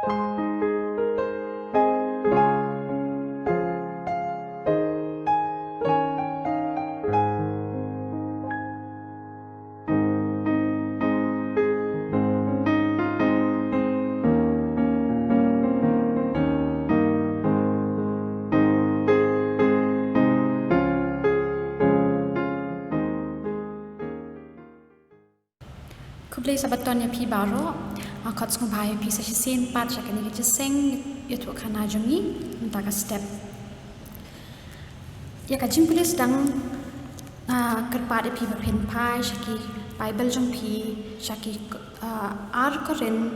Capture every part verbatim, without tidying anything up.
Khublei Sabbaton ïa phi baroh. Nga khot sngewbha ïa phi sa shisien pat sha kane ka jingïathuhkhana jong ngi mynta ka step. Ïa ka jingpule sdang, ah, kyrpad ïa phi ba phin phai sha ki Baibl jong phi, sha ki, ah, Ar Korinth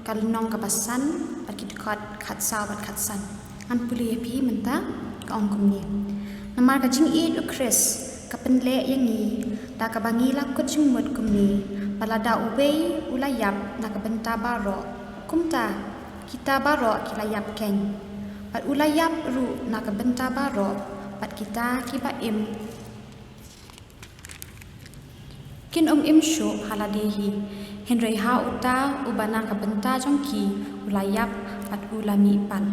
ka lynnong kaba san bad ki dkhot khatsaw bad khatsan. Ngan pule ïa phi mynta, ka ong kumne. Namar ka jingïeit U Khrist ka pynleh ïa ngi da kaba ngi la kut jingmut kumne, ba lada uwei u la ïap na ka bynta baroh, kumta kita baroh ki la ïap keiñ. Bad u la ïap ruh na ka bynta baroh, bad kita kiba im kin ym im shuh ha lade hi, hynrei ha uta uba na ka bynta jong ki u la ïap bad u la mihpat.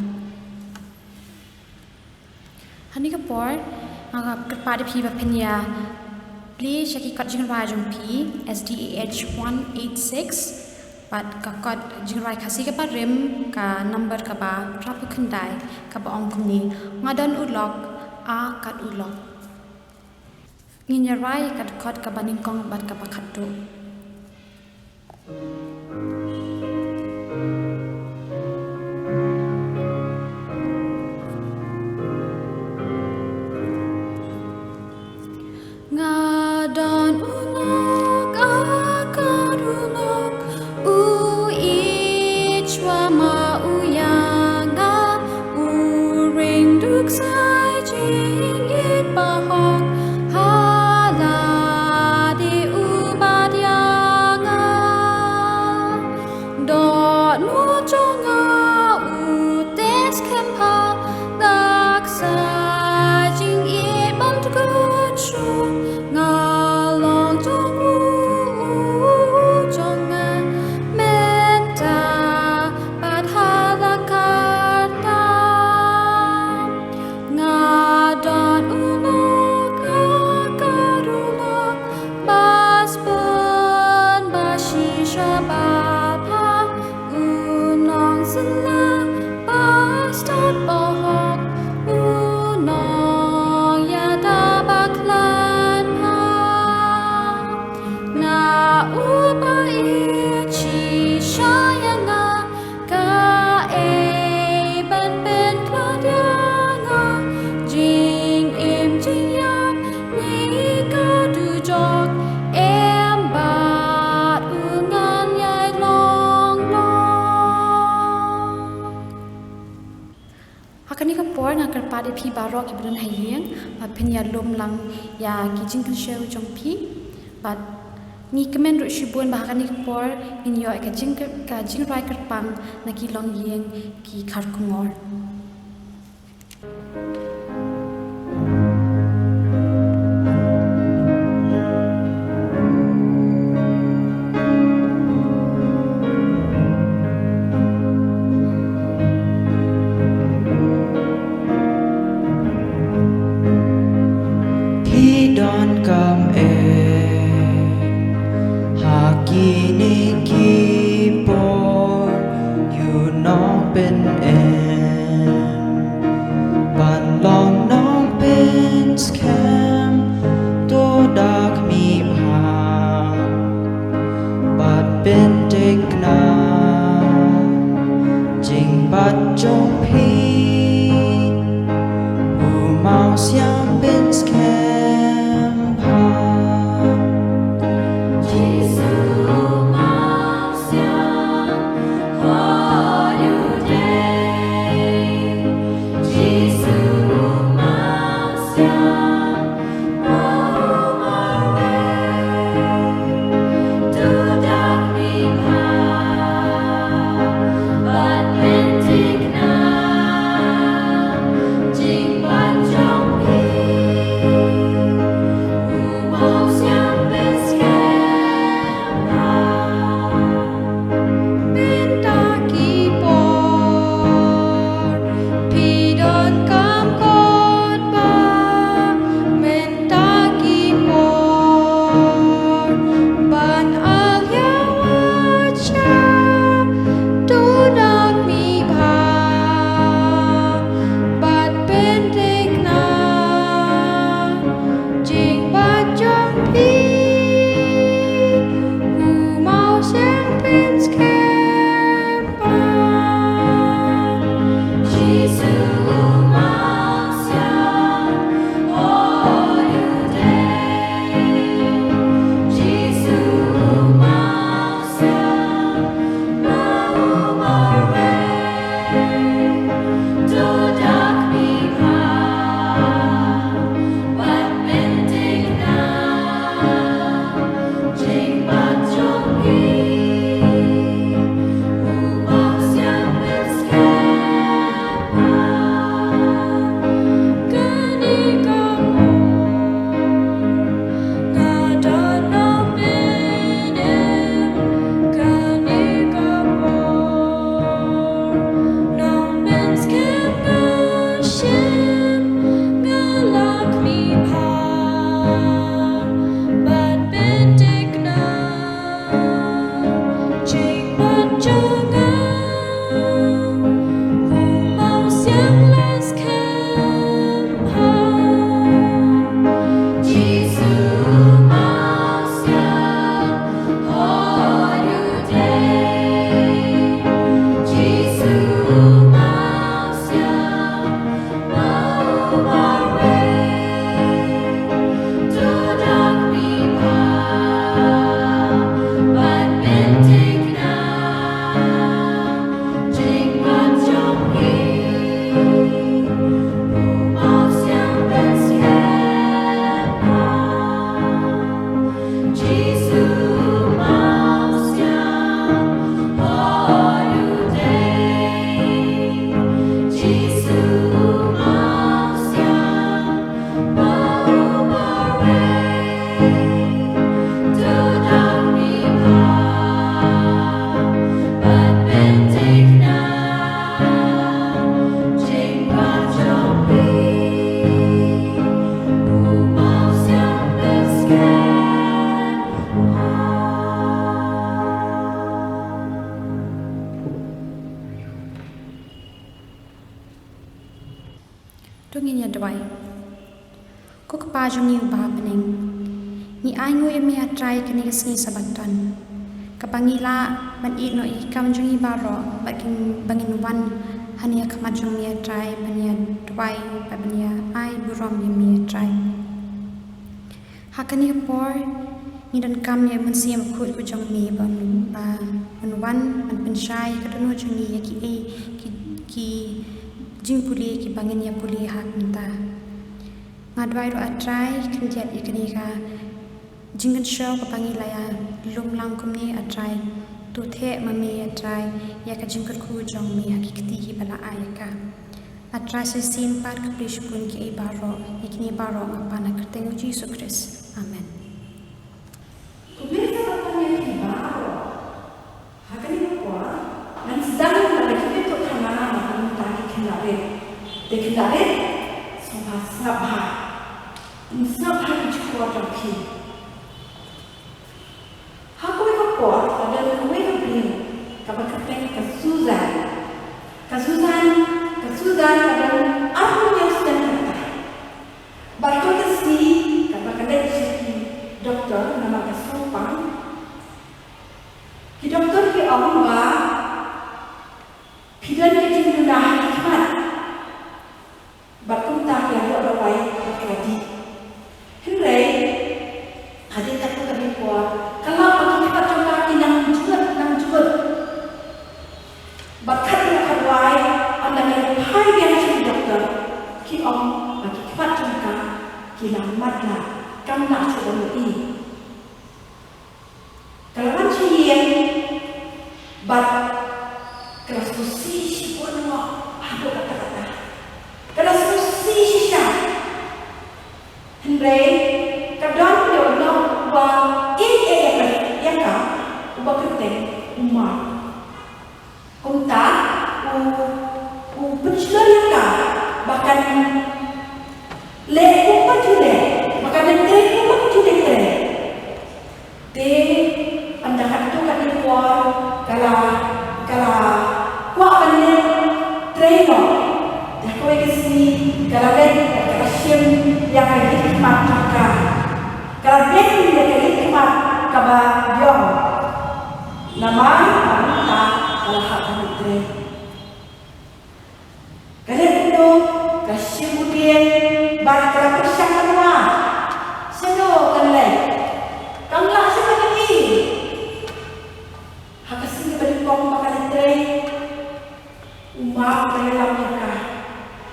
Hangne ka por nga kyrpad ïa phi ba phin ïa plie sha ki kot jingrwai jong phi, S D A H one eight six, bad ka kot jingrwai Khasi kaba rim, ka number kaba phra phew khyndai, kaba ong kumne: Nga don u lok, a kat u lok. Ngin ïa rwai ka dkhot kaba nyngkong bad kaba khatduh. Nga don u lok, a kat u lok, u ïeit shuwa ma u ïa nga, u ring duk sa ïa jingïeit bahok ha lade u bat ïa nga. Dohnud jong nga u test kham bha, dak sa jingïeit ban tngen shuh, nga long jong u, u jong nga mynta bad ha la kata. Nga don u lok, a kat u lok, ba sbun ba shisha ba bha, u nongsynlah ba stad bahok, u nongïada ba khlaiñ bha. Na u ba ïeit shisha ïa nga, kaei ban pynkhlad ïa nga? Jingim jingïap ngi ka dujok, em bad u ngan ïai long long. Ha kane ka por nga kyrpad ïa phi baroh kiba don ha ïing ba phin ïa lum lang ïa ki jingkynshew jong phi. Bad ngi kmen ruh shibun ba ha kane ka por ngin ïoh ka jing, ka jingrwai kyrpang na ki longïing ki Kharkongor. Phi donkam eh ha kine ki por, ïa u nongpynim ban long nongpynskhem, to dak mih bha bad pynthikna jingbat jong phi. U Mawsiang pynskhem bha. Jisu u Mawsiang, hoi u dei. Jisu u Mawsiang, hoi u marwei. To dak mih bha bad pynthikna To ngin ïa duwai. Ko Kpa jong ngi uba ha bneng, ngi ainguh ïa me, A Trai, kane ka sngi Sabbaton, kaba ngi lah ban ïehnoh ïa ki kam jong ngi baroh, bad kin, ba ngin wan hangne ha khmat jong me, A Trai, ban ïa duwai bad ban ïa ai burom ïa me, A Trai. Ha kane ka por ngi donkam ïa u Mynsiem Bakhuid ka jong me ban, ba, ban wan ban pynshai ïa ka dohnud jong ngi ïa kiei ki, ki jingpule kiba ngin ïa pule ha ka mynta. Nga duwai ruh, A Trai, khyndiat ïa kane ka jingkynshew kaba ngi la ïa lum lang kumne, A Trai. To theh ma me, A Trai, ïa ka jingkyrkhu jong me ha ki kti kiba la ai ïa ka. A Trai, sa shisien pat khublei shibun kiei baroh, ïa kine baroh nga pan ha ka kyrteng u Jisu Khrist. Amen. Khublei Sabbaton ïa phi baroh. Ha kane ka por ngan sdang bad ka jingïathuhkhana na ka bynta ki khynnah rit. Te khynnah rit, sngewbha sngap bha. Sngap bha ki jingkor jong phi. Ha kawei ka por la don kawei ka briew kaba kyrteng ka Susan. Ka Susan, ka Susan ka don arphew hynñiew snem kata. Bad kawei ka sngi katba ka leit sha ki doktor namar ka sngewpang, ki doktor ki ong ba phi don ka jingduna ha ki khmat. Bad kumta ki la ïoh dawai bad ki la dih. Hynrei hadien katto katne por ka lap ba ki khmat jong ka ki nang jngut, nang jngut. Bad khatduh khatwai ynda ka leit phai biang sha ki doktor, ki ong ba ki khmat jong ka ki la matlah, kam lah shuh ban ïohi. Ka la wan sha ïing bad ka la sngewsih shibun noh haduh katta katta. Ka la sngewsih shisha. Hynrei ka don ïa u nong uba ïeit ïa ka, ïa ka, uba kyrteng u Mark. Kumta u, u pynshlur ïa ka ba kan leh kumba ju leh, ba kan leh trei kumba ju leh trei. Te ynda katto katne por ka la, ka la kwah ban leh trei noh. Te ha kawei ka sngi ka la leit, ka la shim ïa ka ïit khmat jong ka. Ka la beng ïa ka ïit khmat kaba biang. Namar ba mynta ka la hap ban leit trei. Ka leit kumno, ka shim u dieng bad ka la pyrshang ban wad. Shano kan leit? Kam lah shuh ban ïohi. Ha ka sngi ba nyngkong ba ka leit trei, u Mark u la ïalam ïa ka.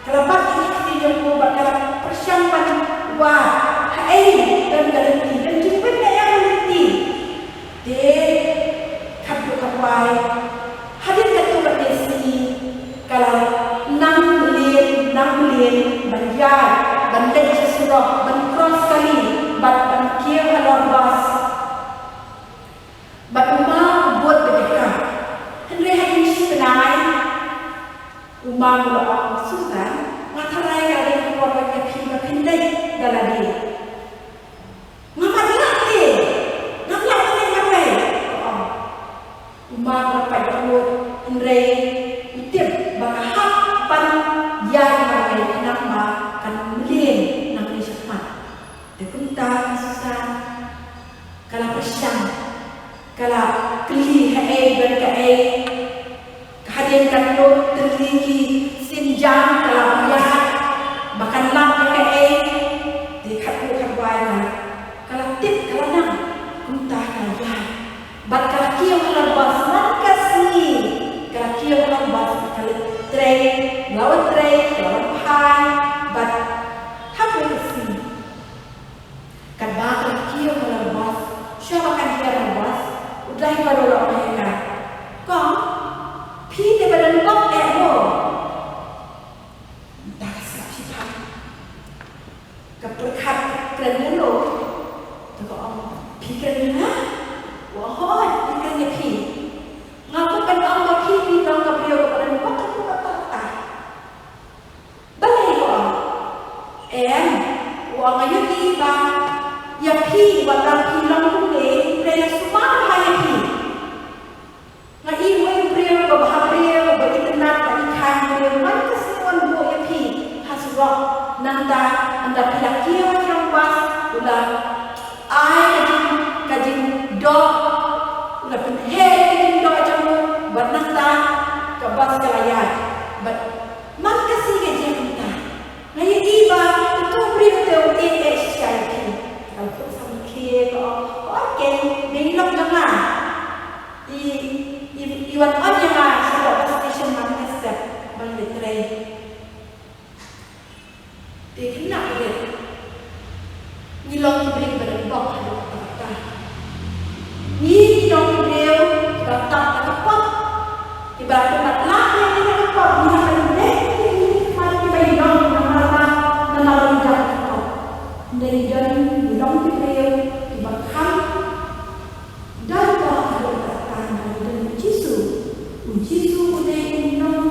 Ka la bat ïa ki kti jong u bad ka la pyrshang ban wad. Haei don ka lynti, don jingwit na ïa ka lynti. Te khatduh khatwai, hadien katto katne sngi ka la nang mlien, nang mlien ban ïaid, ban leit sha surok, ban cross kali bad ban kiew halor bus. Bad u Mark u bud bad ïa ka. Hynrei hadien shi bnai u Mark u la ong, Susan, nga tharai ka la dei ka por ban ïa phi ba phin leit da lade. Ngam lah te, ngam lah te marwei, ka ong. U Mark u la pait bamut, hynrei u tip ba ka hap ban ïaid marwei khnang ba kan mlien nangne shakhmat. Te kumta ka Susan ka la pyrshang, ka la kylli haei don kaei. Hadien katno tylli ki sienjam ka la ïaid ba kan lap ïa kaei. Te khatduh khatwai ka la tip, ka la nang, kumta ka la ïaid. Bad ka la kiew halor bus man ka sngi, ka la kiew halor bus, ka la trei, la wan trei, la wan phai, bad ha kawei ka sngi katba ka la kiew halor bus, shuwa ba kan hiar halor bus, u driver u la ong ïa ka, kong, phi te ba don kok eh mo? Mynta ka sngap shiphang, ka pyrkhat kren ïa u, te ka ong, phi kren ïa nga? U ong, hooid, ngi kren ïa phi. Nga kwah ban ong ba phi, phi long ka briew kaba don kok haduh katta katta. Balei, u ong? Em, u ong, nga ïohi ba ïa phi, wat la phi long kumne, hynrei la sumar bha ïa phi. Ïa u nongbas u la ai ka jing, ka jingdoh, u la pynheh ka jingdoh jong u, bad nangta ka bas ka la ïaid. Bad man ka sngi ka jingïaid mynta, nga ïohi ba uto u briew te u ïeit ïeit shisha ïa phi. Ka la put samrkhie, ka ong, "Oi keiñ, dei long jong nga. I, i, i wan on ïa nga shaduh bus station man ka step ban ïatrei." Te khynnah rit, ngi long ki briew ba dang bok haduh katta katta. Ngi, ngi long ki briew kiba tap da ka pop, kiba dang bat lah ïa ngi da ka pop, ngi hap ban leh ïa ngi, ngi hap kiba ïong namar ba, namar ba ngi dap da ka pop. Hynrei ngi don, ngi long ki briew kiba kham don bok haduh katta namar ngi don U Jisu. U Jisu u dei u nong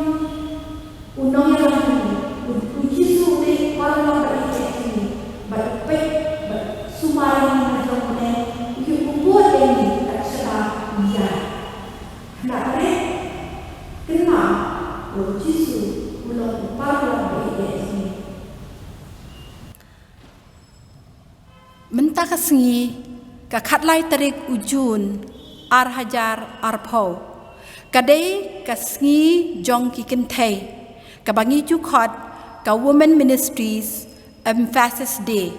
U nongïalam jong ngi, u, u Jisu u dei u paralok ba ïeit jong ngi, bad u peit, bad sumar ïa ngi ha jrong bneng, u ïoh bud ïa ngi kat shaba u ïaid. Khynnah rit, kynmaw ba u Jisu u long u paralok ba ïeit jong ngi. Mynta ka sngi, ka khatlai tarik u Jun, ar hajar arphew, ka dei ka sngi jong ki kynthei, kaba ngi ju khot ka Women Ministries Emphasis Day.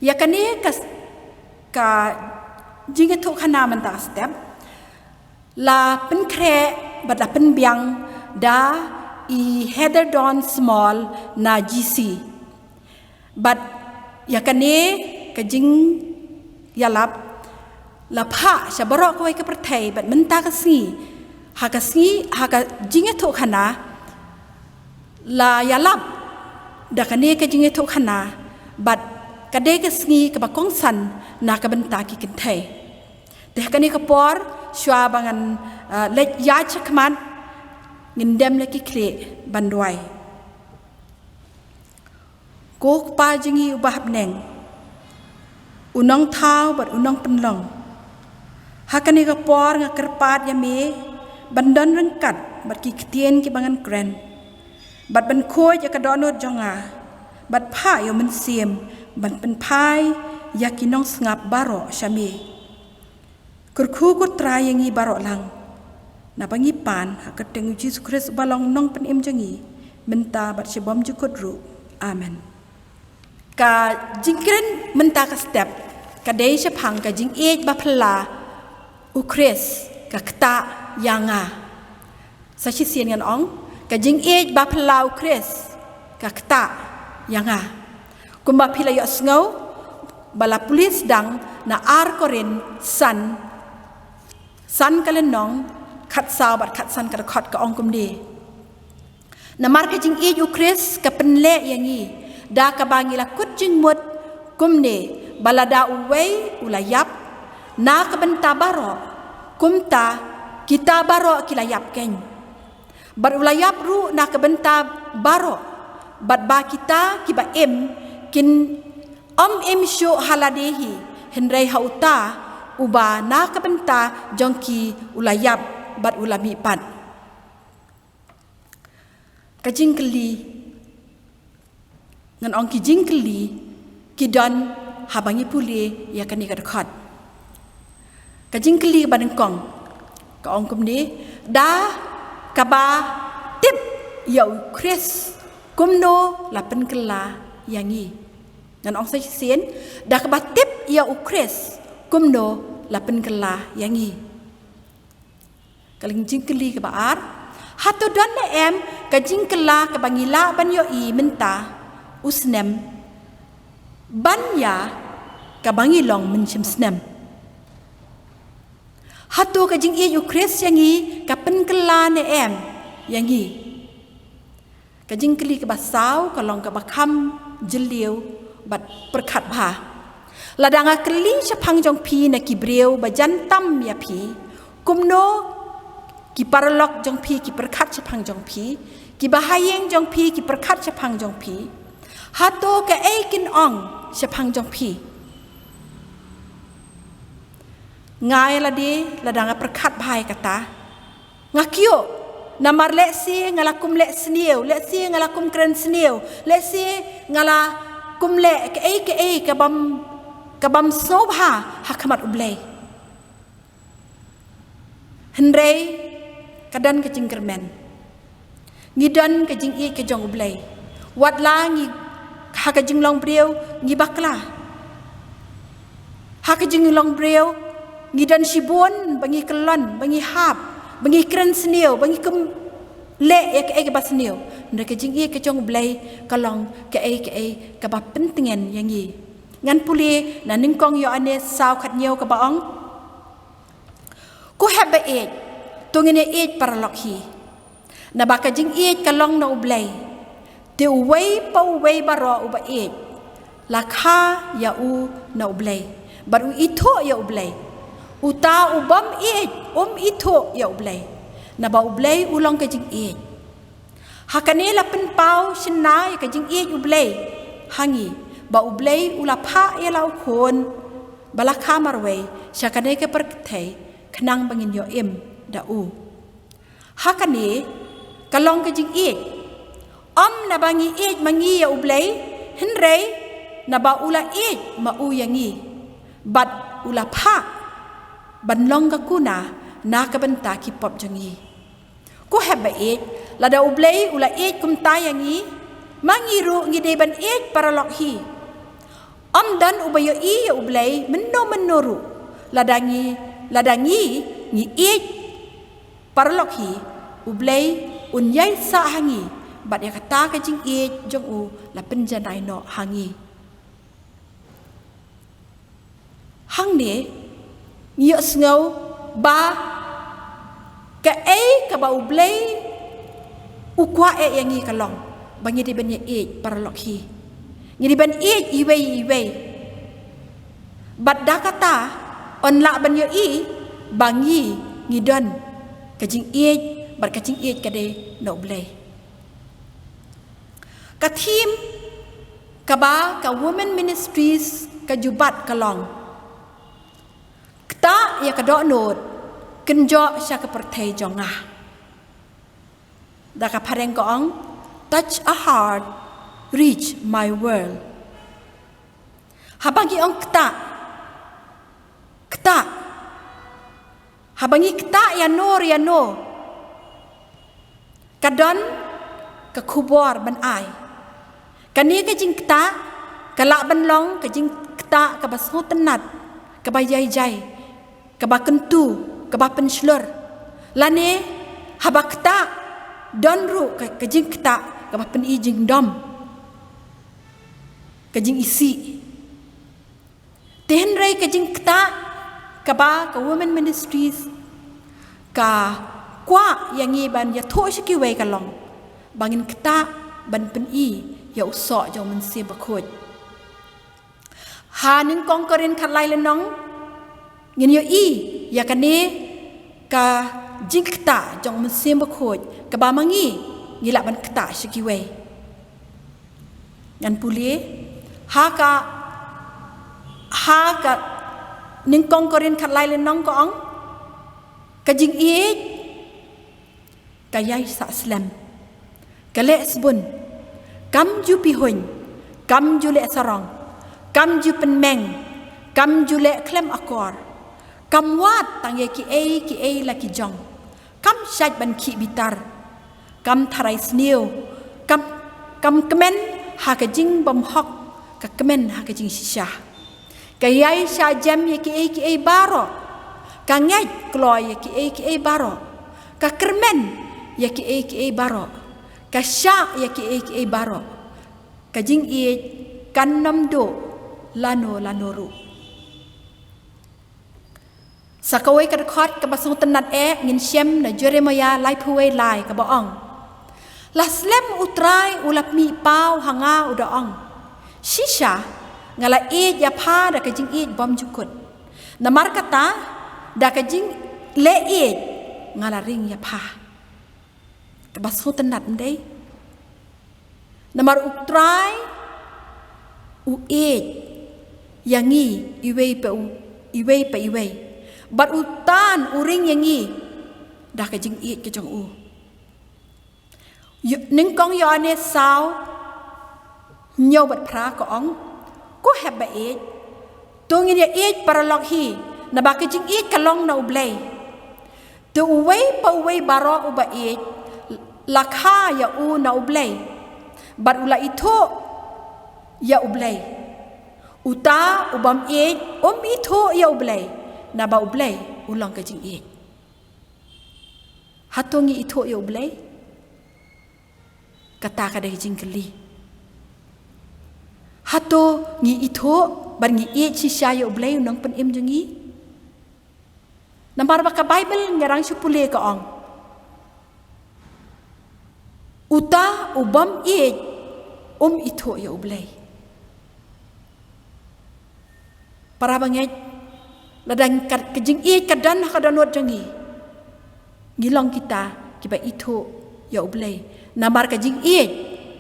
Ïa kane ka, ka jingïathuhkhana mynta ka step, la pynkhreh bad la pynbiang da i Heather Dawn Small na G C. Bad ïa kane ka jingïalap la phah sha baroh kawei ka pyrthei, bad mynta ka sngi, ha ka sngi, ha ka jingïathuhkhana, la ïalap da kane ka jingïathuhkhana, bad ka dei ka sngi kaba kongsan na ka bynta ki kynthei. Te ha kane ka por, shuwa ba ngan, ah, leit ïaid shakhmat, ngin dem la ki khlieh ban duwai. Ko Kpa jong ngi uba ha bneng, u nongthaw bad u nongpynlong, ha kane ka por nga kyrpad ïa me ban don ryngkat bad ki ktien kiba ngan kren, bad ban khuid ïa ka dohnud jong nga, bad phah ïa u Mynsiem ban pynphai ïa ki nongsngap baroh sha me. Kyrkhu ko Trai ïa ngi baroh lang, naba ngi pan ha ka kyrteng U Jisu Khrist uba long Nongpynim jong ngi, mynta bad sha bymjukut ruh. Amen. Ka jingkren mynta ka step ka dei shaphang ka jingïeit ba phylla U Khrist ka ktah ïa nga. Sa shisien ngan ong, ka jingïeit ba phylla U Khrist ka ktah ïa nga. Kumba phi la ïohsngew ba la pule sdang na Ar Korinth san, san ka lynnong, khatsaw bad khatsan ka dkhot ka ong kumne: Namar ka jingïeit U Khrist ka pynleh ïa ngi, da kaba ngi la kut jingmut kumne, ba lada uwei u la ïap na ka bynta baroh, kumta kita baroh ki la ïap keiñ. Bad u la ïap ruh na ka bynta baroh, bad ba kita kiba im kin ym im shuh ha lade hi, hynrei ha uta uba na ka bynta jong ki u la ïap bad u la mihpat. Ka jingkylli, ngan ong ki jingkylli ki don haba ngi pule ïa kane ka dkhot. Ka jingkylli kaba nyngkong ka ong kumne: Da kaba tip ïa U Khrist, kumno la pynkylla ïa ngi? Ngan ong sa shisien: Da kaba tip ïa U Khrist, kumno la pynkylla ïa ngi? Ka jingkylli kaba ar: Hato don ne em ka jingkylla kaba ngi lah ban ïohi mynta u snem ban ïa kaba ngi long mynshem snem? Hato ka jingïeit U Khrist ïa ngi ka pynkylla ne em ïa ngi? Ka jingkylli kaba saw ka long kaba kham jylliew bad pyrkhat bha. Lada nga kylli shaphang jong phi na ki briew ba jan tam ïa phi, kumno ki paralok jong phi ki pyrkhat shaphang jong phi, ki bahaïing jong phi ki pyrkhat shaphang jong phi, hato kaei kin ong shaphang jong phi? Nga ïa lade, lada nga pyrkhat bha ïa kata, nga kyiuh, namar lehse nga la kum leh sniew, lehse nga la kum kren sniew, lehse nga la kum leh kaei kaei ka bym, ka bym sngewbha ha khmat U Blei. Hynrei ka don ka jingkyrmen. Ngi don ka jingïeit ka jong U Blei. Wat la ngi ha ka jinglong briew ngi bakla. Ha ka jinglong briew ngi don shibun ba ngi kyllon, ba ngi hap, ba ngi kren sniew, ba ngi kum leh ïa kaei kaba sniew. Hynrei ka jingïeit ka jong U Blei ka long kaei kaei kaba pyntngen ïa ngi. Ngan pule na Nyngkong Ïoannis saw khat hynñiew kaba ong, "Ko hep ba ïeit, to ngin ïa ïeit paralok hi. Naba ka jingïeit ka long na U Blei. Te uwei pa uwei baroh uba ïeit la kha ïa u na U Blei, bad u ithuh ïa U Blei. Uta u bym ïeit um ithuh ïa U Blei, naba U Blei u long ka jingïeit. Ha kane la pynpaw shynna ïa ka jingïeit U Blei ha ngi, ba U Blei u la phah ïa la u Khun ba la kha marwei sha kane ka pyrthei, khnang ba ngin ïoh im da u. Ha kane ka long ka jingïeit, ym naba ngi ïeit ma ngi ïa U Blei, hynrei naba u la ïeit ma u ïa ngi, bad u la phah ban long ka kuna na ka bynta ki pop jong ngi. Ko hep ba ïeit, lada U Blei u la ïeit kumta ïa ngi, ma ngi ruh ngi dei ban ïeit paralok hi. Ym don uba ïohi ïa U Blei mynno mynno ruh. Lada ngi, lada ngi, ngi ïeit paralok hi, U Blei un ïai sah ha ngi, bad ïa kata ka jingïeit jong u la pynjanai noh ha ngi." Hangne ngi ïohsngew ba kaei kaba U Blei u kwah eh ïa ngi ka long ba ngi dei ban ïa ïeit paralok hi. Ngi dei ban ïeit iwei iwei. Bad da kata yn lah ban ïohi ba ngi, ngi don ka jingïeit, bad ka jingïeit ka dei na U Blei. Ka theme kaba ka Women Ministries ka ju bat ka long, "Ktah ïa ka dohnud, kynjoh sha ka pyrthei jong nga." Da ka phareng ka ong, "Touch a heart, reach my world." Haba ngi ong ktah, ktah, haba ngi ktah ïano re ïano, ka don ka khubor ban ai. Kane ka jingktah ka lah ban long ka jingktah kaba sngewtynnat, kaba ïaijai, kaba kyntu, kaba pynshlur. Lane haba ktah don ruh ka, ka jingktah kaba pyni jingdom, ka jingisih. Te hynrei ka jingktah kaba ka Women Ministries ka kwah ïa ngi ban ïathuh sha kiwei ka long ba ngin ktah ban pyni ïa u soh jong u Mynsiem Bakhuid. Ha Nyngkong Korinth khatlai lynnong ngin ïohi ïa kane ka jingktah jong u Mynsiem Bakhuid kaba ma ngi ngi lah ban ktah sha kiwei. Ngan pule ha ka, ha ka Nyngkong Korinth khatlai lynnong ka ong, ka jingïeit ka ïai sah slem, ka leh sbun, kam ju pihuiñ, kam ju leh sarong, kam ju pynmeng, kam ju leh khlem akor, kam wad tang ïa kiei kiei la ki jong, kam shait ban khih bitar, kam tharai sniew, kam, kam kmen ha ka jingbymhok, ka kmen ha ka jingshisha. Ka ïai shah jem ïa kiei kiei baroh, ka ngeit kloi ïa kiei kiei baroh, ka kyrmen ïa kiei kiei baroh, ka shah ïa kiei kiei baroh. Ka jingïeit kan nym duh lano lano ruh. Sa kawei ka dkhot kaba sngewtynnat eh ngin shem na Jeremiah laiphew wei lai kaba ong, "La slem U Trai u la pynmih paw ha nga u da ong, shisha nga la ïeit ïa pha da ka jingïeit bymjukut. Namar kata da ka jingleh ïeit nga la ring ïa pha." Kaba sngewtynnat ym dei? Namar U Trai u ïeit ïa ngi iwei pa u, iwei pa iwei. Bad u tan u ring ïa ngi da ka jingïeit ka jong u. Ïo-, Nyngkong Ïoannis saw Hynñiew bad phra ka ong, ko hep ba ïeit, to ngin ïa ïeit paralok hi, naba ka jingïeit ka long na U Blei. Te uwei pa uwei baroh uba ïeit la kha ïa u na U Blei, bad u la ithuh ïa U Blei. Uta u bym ïeit um ithuh ïa U Blei, naba U Blei u long ka jingïeit. Hato ngi ithuh ïa U Blei? Kata ka dei ka jingkylli. Hato ngi ithuh bad ngi ïeit shisha ïa U Blei u nongpynim jong ngi? Namar ba ka Baibl ngi rang shu pule ka ong, uta u bym ïeit um ithuh ïa U Blei. Para bangeit, lada ka, ka jingïeit ka don ha ka dohnud jong ngi, ngi long kita kiba ithuh ïa U Blei. Namar ka jingïeit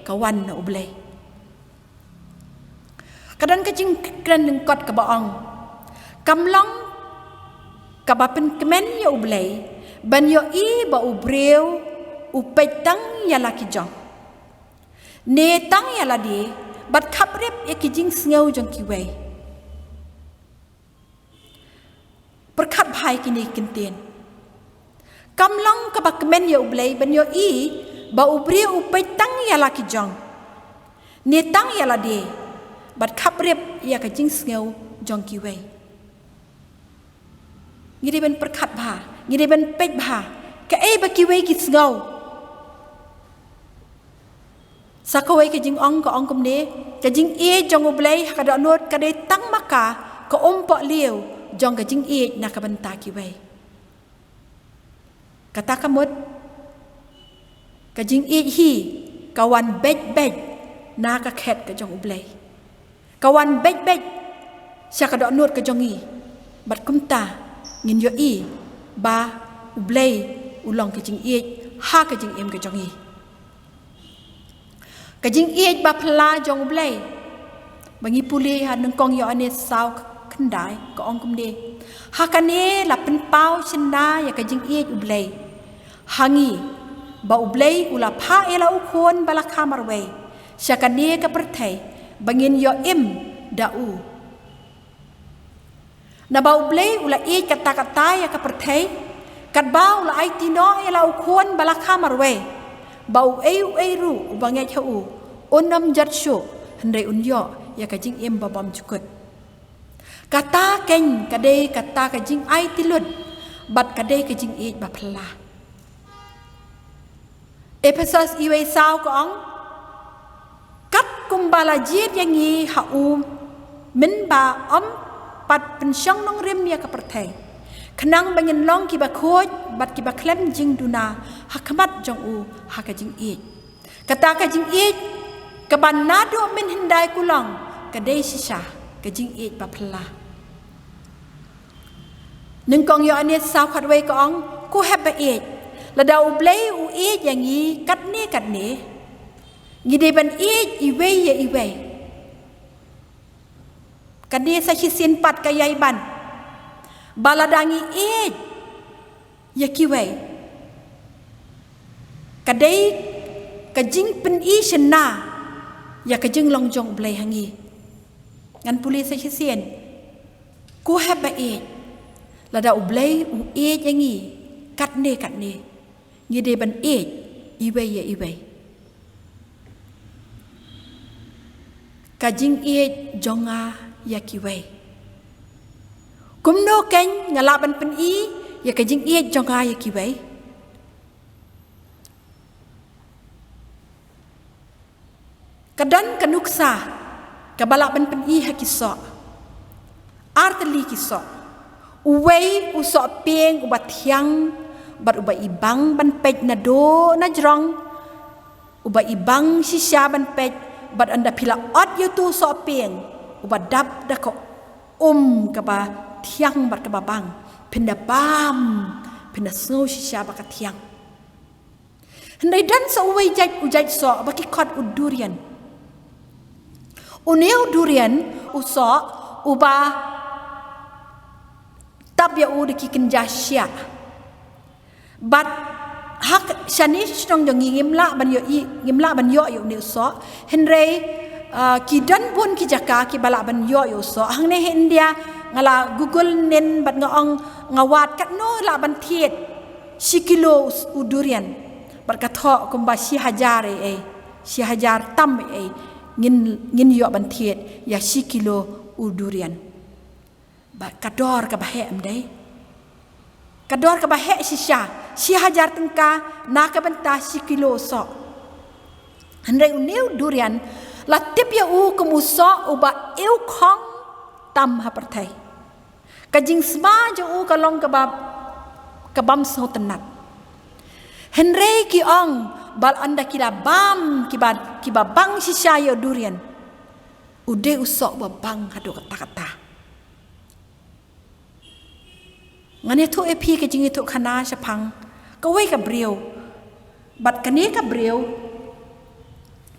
ka wan na U Blei. Ka don ka jingkren lyngkot kaba ong, kam long kaba pynkmen ïa U Blei ban ïohi ba u briew u peit tang ïa la ki jong, ne tang ïa lade, bad khaprip ïa ki jingsngew jong kiwei. Pyrkhat bha ïa kine ki kyntien. Kam long kaba kmen ïa U Blei ban ïohi ba u briew u peit tang ïa la ki jong, ne tang ïa lade, bad khaprip ïa ka jingsngew jong kiwei. Ngi dei ban pyrkhat bha, ngi dei ban peit bha kaei ba kiwei ki sngew. Sa kawei ka jingong ka ong kumne, ka jingïeit jong U Blei ha ka dohnud ka dei tang ma ka ka umpohliew jong ka jingïeit na ka bynta kiwei. Kata ka mut, ka jingïeit hi ka wan beit beit na ka khet ka jong U Blei. Ka wan beit beit sha ka dohnud ka jong ngi. Bad kumta ngin ïohi ba U Blei u long ka jingïeit ha ka jingim ka jong ngi. Ka jingïeit ba phylla jong U Blei, ba ngi pule ha Nyngkong Ïoannis saw khyndai, ka ong kumne: Ha kane la pynpaw shynna ïa ka jingïeit U Blei ha ngi, ba U Blei u la phah ïa la u Khun ba la kha marwei sha kane ka pyrthei, ba ngin ïoh im da u. Naba U Blei u la ïeit katta katta ïa ka pyrthei, katba u la aiti noh ïa la u Khun ba la kha marwei, ba uei uei ruh uba ngeit ha u un ym jot shuh, hynrei un ïoh ïa ka jingim ba bymjukut. Kata keiñ ka dei kata ka jingaiti lut, bad ka dei ka jingïeit ba phylla. Ephesos iwei saw ka ong, kat kumba la jied ïa ngi ha u mynba ym pat pynshong nongrim ïa ka pyrthei, khnang ba ngin long kiba khuid bad kiba khlem jingduna ha khmat jong u ha ka jingïeit. Kata ka jingïeit kaba naduh mynhyndai kulong ka dei shisha ka jingïeit ba phylla. Nyngkong Ïoannis saw khatwei ka ong, ko hep ba ïeit, lada U Blei u ïeit ïa ngi katne katne, ngi dei ban ïeit iwei ïa iwei. Kane sa shisien pat ka ïai ban ba lada ngi ïeit ïa kiwei, ka dei ka jingpyni shynna ïa ka jinglong jong U Blei ha ngi. Ngan pule sa shisien, ko hep ba ïeit, lada U Blei u ïeit ïa ngi katne katne, ngi dei ban ïeit iwei ïa iwei. Ka jingïeit jong nga ïa kiwei. Kumno keiñ nga lah ban pyni ïa ka jingïeit jong nga ïa kiwei? Ka don ka nuksa kaba lah ban pyni ha ki soh. Ar tylli ki soh. Uwei u sohpieng uba thiang bad uba ibang ban peit naduh na jrong, uba ibang shisha ban peit, bad ynda phi la ot ïa utu u sohpieng uba dap da ka um kaba thiang bad kaba bang, phin da bam, phin da sngew shisha ba ka thiang. Hynrei don sa uwei jait, u jait soh ba ki khot u durian. Une u durian, u soh uba tap ïa u da ki kynja shiah. Bad ha shane sha shnong jong ngi ngim lah ban ïoh i, ngim lah ban ïoh ïa une u soh. Hynrei Ah, ki don bun ki jaka kiba lah ban ïoh ïa u soh. Hangne ha India nga la Google nin bad nga ong nga wad katno lah ban thied shi kilo u s-, u durian. Bad ka thoh kumba shi hajar ei ei, shi hajar tam ei ei ngin, ngin ïoh ban thied ïa shi kilo u durian. Bad ka dor kaba heh em dei. Ka dor kaba heh shisha, shi hajar tyngka na ka bynta shi kilo soh. Hynrei une u durian la tip ïa u kum u soh uba ïewkhong tam ha pyrthei. Ka jingsma jong u ka long kaba, ka bym sngewtynnat. Hynrei ki ong ba ynda ki la bam kiba, kiba bang shisha ïa u durian, u dei u soh uba bang haduh katta katta. Ngan ïathuh ïa phi ka jingïathuhkhana shaphang kawei ka briew. Bad kane ka briew,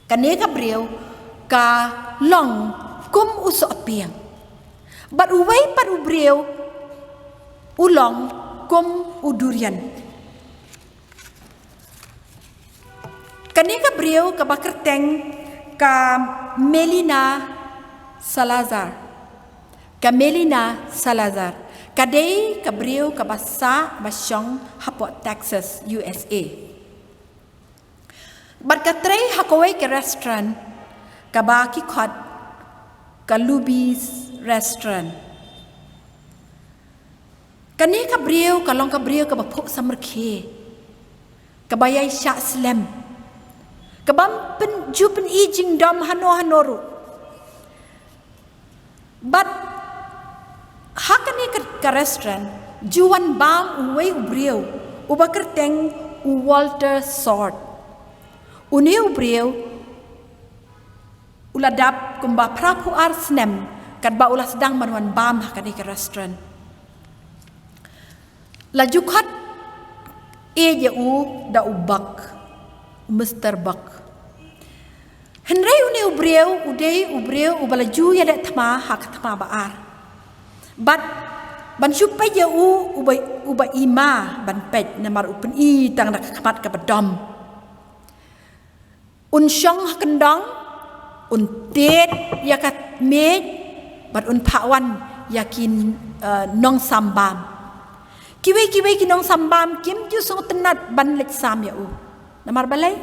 kane ka briew ka long kum u sohpieng. Bad uwei pat u briew u long kum u durian. Kane ka briew kaba kyrteng ka Melina Salazar. Ka Melina Salazar. Ka dei ka briew kaba sah ba shong hapoh Texas, U S A. Bad ka trei ha kawei ka restaurant kaba ki khot ka Luby's Restaurant. Kane ka briew ka long ka briew kaba phuh samrkhie, kaba ïai shah slem, kaba ym pyn-, ju pyni jingdom hano hano ruh. Bad ha kane ka, ka restaurant ju wan bam uwei u briew uba kyrteng u Walter Sort. Une u briew u la dap kumba phra phew ar snem katba u la sdang ban wan bam ha kane ka restaurant. La ju khot ïa u da u Buck, Mister Buck. Hynrei une u briew u dei u briew uba la ju ïaleh thma ha ka thma ba ar. Bad ban shu peit ïa u, uba, uba i ma ban peit namar u pyni tang da ka khmat kaba dom. Un shong ha kyndong, un tied ïa ka miej, bad un phah wan ïa ki, eh, nongsam bam. Kiwei kiwei ki nongsam bam kim ju sngewtynnat ban leit sam ïa u. Namar balei?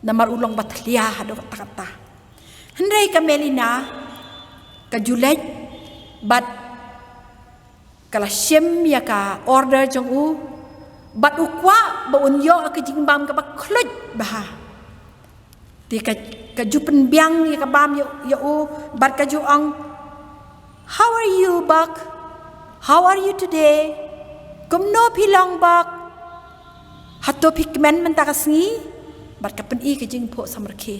Namar u long ba thlia haduh katta katta. Hynrei ka Melina ka ju leit bad ka la shim ïa ka order jong u, bad u kwah ba un ïoh ka jingbam kaba khluit bha. Te ka, ka ju pynbiang ïa ka bam ïa, ïa u, bad ka ju ong, "How are you, Buck? How are you today? Kumno phi long, Buck? Hato phi kmen mynta ka sngi?" Bad ka pyni ka jingphuh samrkhie.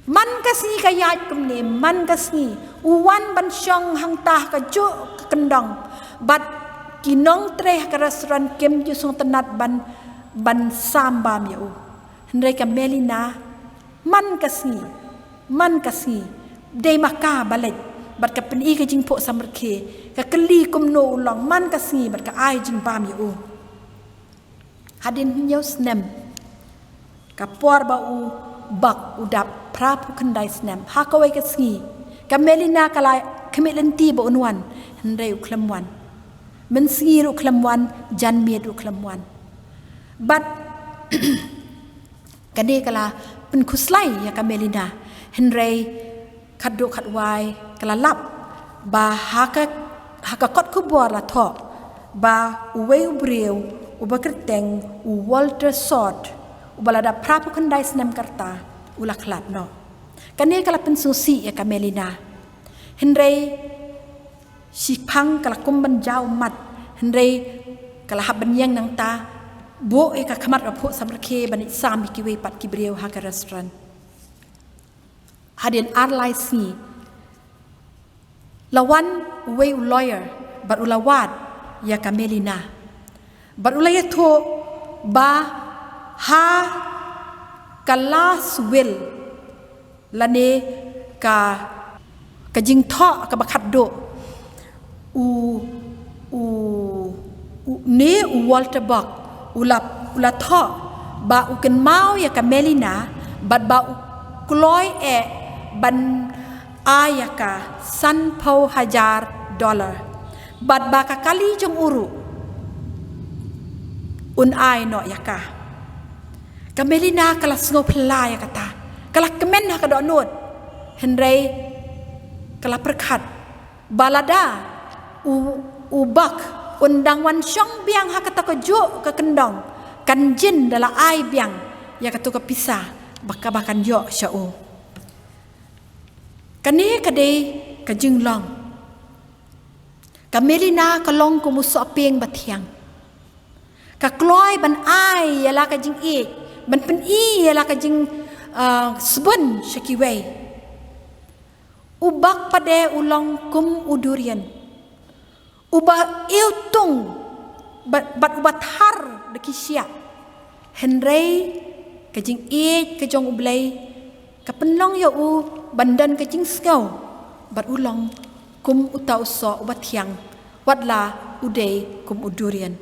Man ka sngi ka ïaid kumne, man ka sngi u wan ban shong hangta ha kajuh ka kyndong. Bad ki nongtrei ha ka restaurant kim ju sngewtynnat ban, ban sam bam ïa u. Hynrei ka Melina, man ka sngi, man ka sngi, dei ma ka ba leit, bad ka pyni ka jingphuh samrkhie, ka kylli kumno u long, man ka sngi, bad ka ai jingbam ïa u. Hadien hynñiew snem, ka por ba u Buck u dap phra phew khyndai snem, ha kawei ka sngi, ka Melina ka la khmih lynti ba un wan, hynrei u khlem wan. Mynsngi ruh u khlem wan, janmiet ruh u khlem wan. Bad kane ka la pynkhuslai ïa ka Melina, hynrei khatduh khatwai ka la lap ba ha ka, ha ka kot khubor la thoh ba uwei u briew uba kyrteng u Walter Sort, uba la dap phra phew khyndai snem ka rta, u la khlad noh. Kane ka la pynsngewsih ïa ka Melina. Hynrei shiphang ka la kum ban jaw mat, hynrei ka la hap ban ïeng nangta, buh ïa ka khmat ba phuh samrkhie ban ïasam ïa kiwei pat ki briew ha ka restaurant. Hadien ar lai sngi, la wan uwei u lawyer bad u la wad ïa ka Melina. Bad u la ïathuh ba ha ka last will, lane ka, ka jingthoh kaba khatduh, u, u, u, ne u Walter Buck u la, u la thoh ba u kynmaw ïa ka Melina, bad ba u kloi eh ban ai ïa ka sanphew hajar dollar. Bad ba ka kali jong u ruh un ai noh ïa ka. Ka Melina ka la sngew phylla ïa kata. Ka la kmen ha ka dohnud. Hynrei ka la pyrkhat ba lada u, u Bak un dang wan shong biang ha kata ka juh ka kyndong, kan jin da la ai biang ïa katu ka pisa ba ka, ba kan ïoh sha u. Kane ka dei ka jinglong. Ka Melina ka long kum u sohpieng bathiang. Ka kloi ban ai ïa la ka jingïeit, ban pyni ïa la ka jing, ah, sbun sha kiwei. U Bak pat de u long kum u durian. Uba iwtung bad, bad uba thar da ki shiah. Hynrei ka jingïeit ka jong U Blei ka pynlong ïa u ban don ka jingsngew bad u long kum uta u soh uba thiang, wat la u dei kum u durian.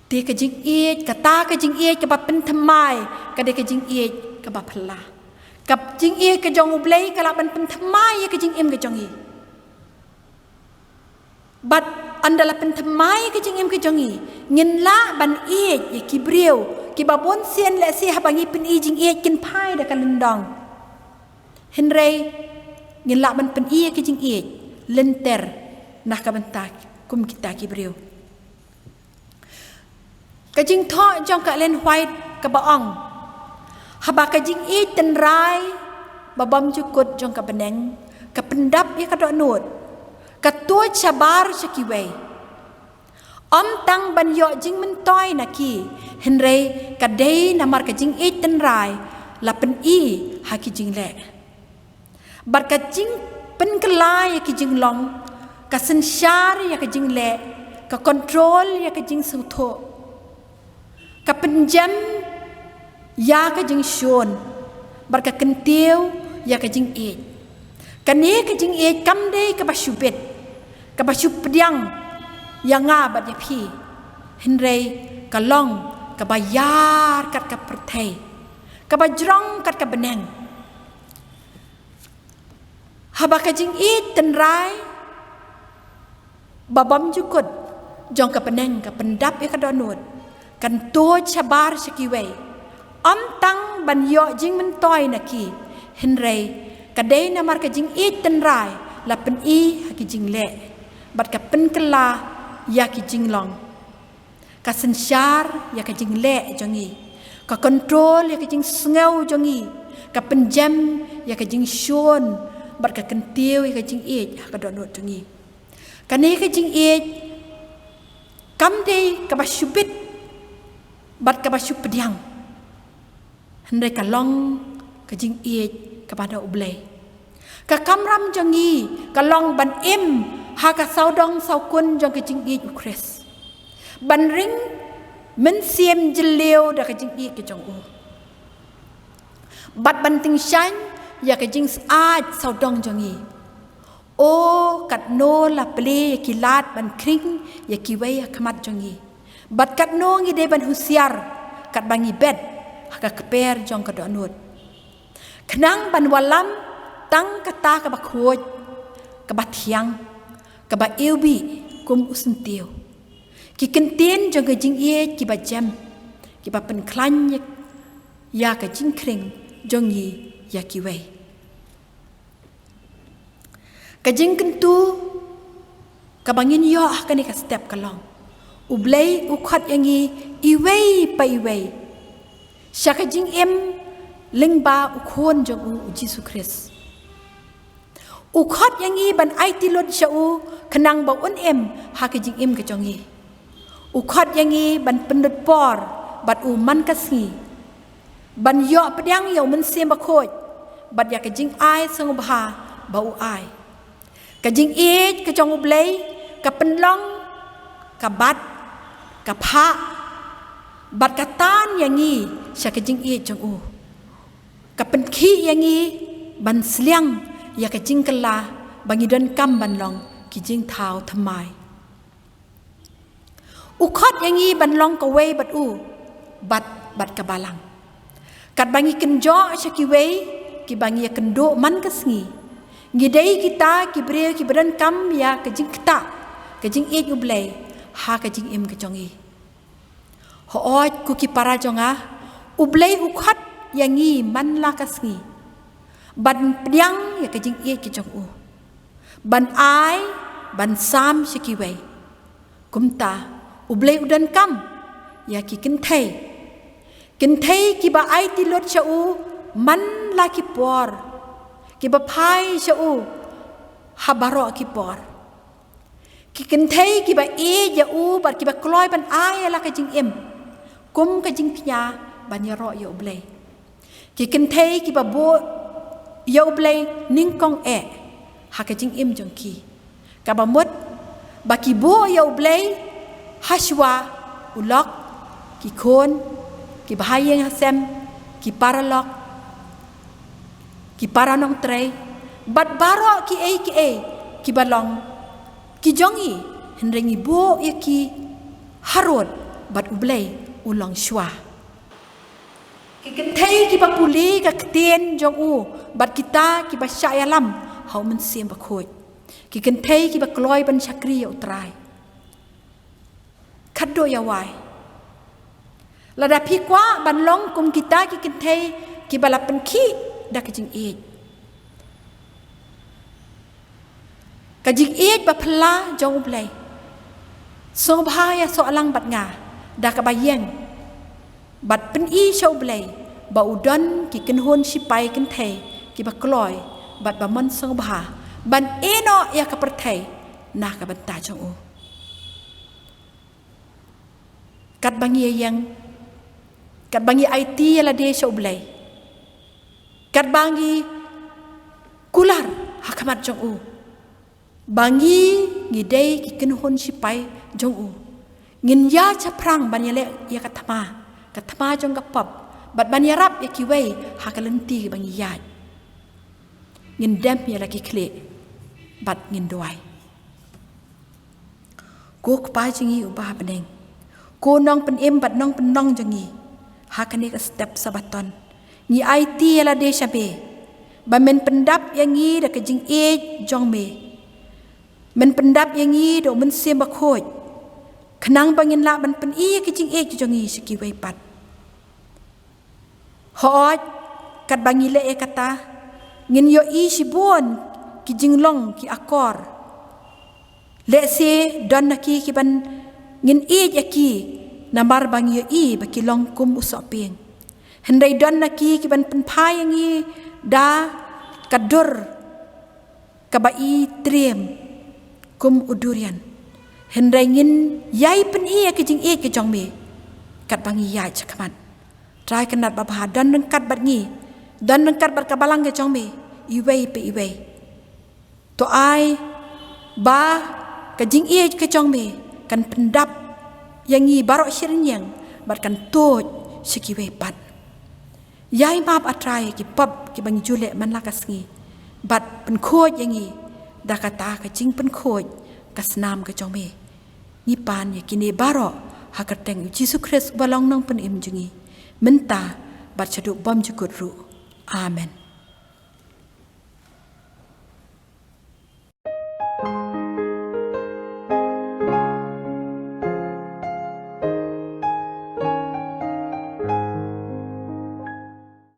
Te ka jingïeit, kata ka jingïeit kaba pynthymmai, ka dei ka jingïeit kaba phylla. Ka jingïeit ka jong U Blei ka lah ban pynthymmai ïa ka jingim ka jong ngi. Bad ynda la pynthymmai ïa ka jingim ka jong ngi, ngin lah ban ïeit ïa ki briew kiba bun sien, lehse haba ngi pyni jingïeit kin phai da ka lyndong. Hynrei ngin lah ban pyni ïa ka jingïeit lynter na ka bynta kum kita ki briew. Ka jingthoh jong ka Ellen White kaba ong, haba ka jingïeit tynrai ba bymjukut jong ka bneng ka pyndap ïa ka dohnud, ka tuid shabar sha kiwei. Ym tang ban ïoh jingmyntoi na ki, hynrei ka dei namar ka jingïeit tynrai la pyni ha ki jingleh. Bad ka jingpynkylla ïa ki jinglong, ka synshar ïa ka jingleh, ka kontrol ïa ka jingsngewthuh, ka pynjem ïa ka jingshun, bad ka kyntiew ïa ka jingïeit. Kane ka jingïeit kam dei kaba shu bit, kaba shu pdiang ïa nga bad ïa phi. Hynrei ka long kaba ïar kat ka pyrthei, kaba jrong kat ka bneng. Haba ka jingïeit tynrai ba bymjukut jong ka bneng ka pyndap ïa ka dohnud, kan tuid shabar sha kiwei. Ym tang ban ïoh jingmyntoi na ki, hynrei ka dei namar ka jingïeit tynrai la pyni ha ki jingleh, bad ka pynkylla ïa ki jinglong. Ka synshar ïa ka jingleh jong ngi, ka kontrol ïa ka jingsngew jong ngi, ka pynjem ïa ka jingshun, bad ka kyntiew ïa ka jingïeit ha ka dohnud jong ngi. Kane ka jingïeit kam dei kaba shu bit bad kaba shu pdiang. Hynrei ka long ka jingïeit kaba na U Blei. Ka kamram jong ngi ka long ban im ha ka sawdong sawkun jong ka jingïeit U Khrist, ban ring mynsiem jylliew da ka jingïeit ka jong u, bad ban tyngshaiñ ïa ka jingsaid sawdong jong ngi. O, katno la plie ïa ki lad ban khring ïa kiwei ha khmat jong ngi, bad katno ngi dei ban husiar katba ngi bet ha ka kper jong ka dohnud, khnang ban wallam tang kata kaba khuid, kaba thiang, kaba iwbih kum u syntiew. Ki kyntien jong ka jingïeit kiba jem, kiba pynkhlaiñ ïa ka jingkhring jong ngi ïa kiwei. Ka jingkyntu kaba ngin ïoh ha kane ka step ka long, U Blei u khot ïa ngi iwei pa iwei sha ka jingim lyngba u Khun jong u, U Jisu Khrist. U khot ïa ngi ban aiti lut sha u khnang ba un im ha ka jingim ka jong ngi. U khot ïa ngi ban pynlut por bad u man ka sngi, ban ïoh pdiang ïa u Mynsiem Bakhuid bad ïa ka jingai sngewbha ba u ai. Ka jingïeit ka jong U Blei ka pynlong, ka bat, ka phah bad ka tan ïa ngi sha ka jingïeit jong u. Ka pynkhih ïa ngi ban sliang ïa ka jingkylla ba ngi donkam ban long ki jingthaw thymmai. U khot ïa ngi ban long kawei bad u, bad, bad ka balang. Katba ngi kynjoh sha kiwei, kiba ngi ïakynduh man ka sngi, ngi dei kita ki briew kiba donkam ïa ka jingktah ka jingïeit U Blei ha ka jingim ka jong ngi. Hooid ko ki para jong nga, U Blei u khot ïa ngi man la ka sngi ban pdiang ïa ka jingïeit ka jong u, ban ai, ban sam sha kiwei. Kumta U Blei u donkam ïa ki kynthei, kynthei kiba aiti lut sha u man la ki por, kiba phai sha u ha baroh ki por. Ki kynthei kiba ïeit ïa u bad kiba kloi ban ai ïa la ka jingim kum ka jingkñia ban ïaroh ïa U Blei. Ki kynthei kiba buh ïa U Blei nyngkong eh ha ka jingim jong ki, kaba mut ba ki buh ïa U Blei hashwa u lok, ki khun, ki bahaïing hasem, ki paralok, ki para nongtrei, bad baroh kiei kiei kiba long ki jong ngi, hynrei ngi buh ïa ki harud bad U Blei u long shuwa. Ki kynthei kiba pule ka ktien jong u bad kita kiba shah ïalam ha U Mynsiem Bakhuid. Ki kynthei kiba kloi ban shakri ïa U Trai. Khatduh ïa wai, lada phi kwah ban long kum kita ki kynthei kiba la pynkhih da ka jingïeit, ka jingïeit ba phylla jong U Blei, sngewbha ïasoh lang bad nga da kaba ïeng bad pyni sha U Blei ba u don ki kynhun sipai kynthei kiba kloi bad ba mon sngewbha ban ïehnoh ïa ka pyrthei na ka bynta jong u. Katba ngi ïeng, katba ngi aiti ïa lade sha U Blei, katba ngi kular ha khmat jong u ba ngi, ngi dei ki kynhun sipai jong u, ngin ïa shaphrang ban ïaleh ïa ka thma, ka thma jong ka pop, bad ban ïarap ïa kiwei ha ka lynti ba ngi ïaid. Ngin dem ïa la ki khlieh bad ngin duwai. Ko Kpa jong ngi uba ha bneng, ko Nongpynim bad Nongpynnong jong ngi, ha kane ka step Sabaton ngi aiti ïa lade sha me ba men pyndap ïa ngi da ka jingïeit jong me. Men pyndap ïa ngi da U Mynsiem Bakhuid khnang ba ngin lah ban pyni ïa ka jingïeit jong ngi sha kiwei pat. Hooid, katba ngi leh ïa kata, ngin ïohi shibun ki jinglong, ki akor. Lehse don na ki kiban ngin ïeit ïa ki namar ba ngi ïohi ba ki long kum u sohpieng. Hynrei don na ki kiban pynphai ïa ngi da ka dur kaba i triem kum u durian. Hynrei ngin ïai pyni ïa ka jingïeit ka jong me katba ngi ïaid sha khmat. Trai Kynrad Babha, don ryngkat bad ngi, don ryngkat bad ka balang ka jong me iwei pa iwei. To ai ba ka jingïeit ka jong me kan pyndap ïa ngi baroh shi rynïeng bad kan tuid sha kiwei pat. Ïai map, A Trai, ki pop kiba ngi ju leh man la ka sngi bad pynkhuid ïa ngi da kata ka jingpynkhuid ka snam ka jong me. Ngi pan ïa kine baroh ha ka kyrteng U Jisu Khrist uba long Nongpynim jong ngi, mynta bad shaduh bymjukut ruh. Amen.